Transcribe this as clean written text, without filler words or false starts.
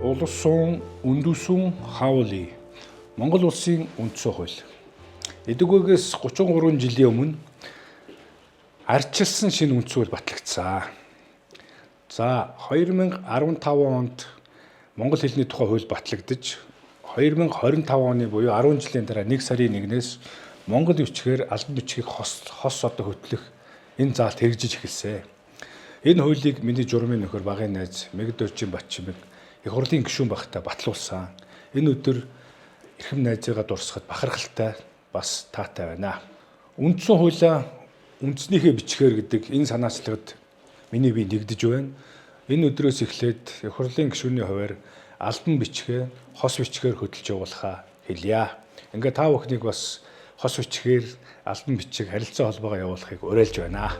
Улсын үндэсэн хаули Монгол улсын үндсэн хууль. Эдгүйгээс 33 жилийн өмнө арчилсан шинэ үндсэн хууль батлагдсан. За, 2015 онд монгол хэлний тухай хууль батлагдаж, 2025 оны буюу 10 жилийн дараа 1 сарын 1-ээс монгол бичгээр албан бичгийг хос хос одоо хөтлөх энэ заалт хэрэгжиж эхэлсэн. Энэ хуулийг миний журмын нөхөр, багын найз Мэгдөржин Батчимэг их хурлын гишүүн байхдаа батлуулсан. Энэ өдөр эрхэм найзыгаа дурсахад бахархалтай, бас таатай байна. Үндсэн хуулиа үндснийхээ бичгээр гэдэг энэ санаачлагад миний бие нэгдэж байна. Энэ өдрөөс эхлээд их хурлын гишүүний хувиар албан бичгээ хос бичгээр хөдөлж явуулахаа хэлье. Ингээ та бүхнийг бас хос бичгээр албан бичиг харилцаа холбоогоо явуулахыг уриалж байна.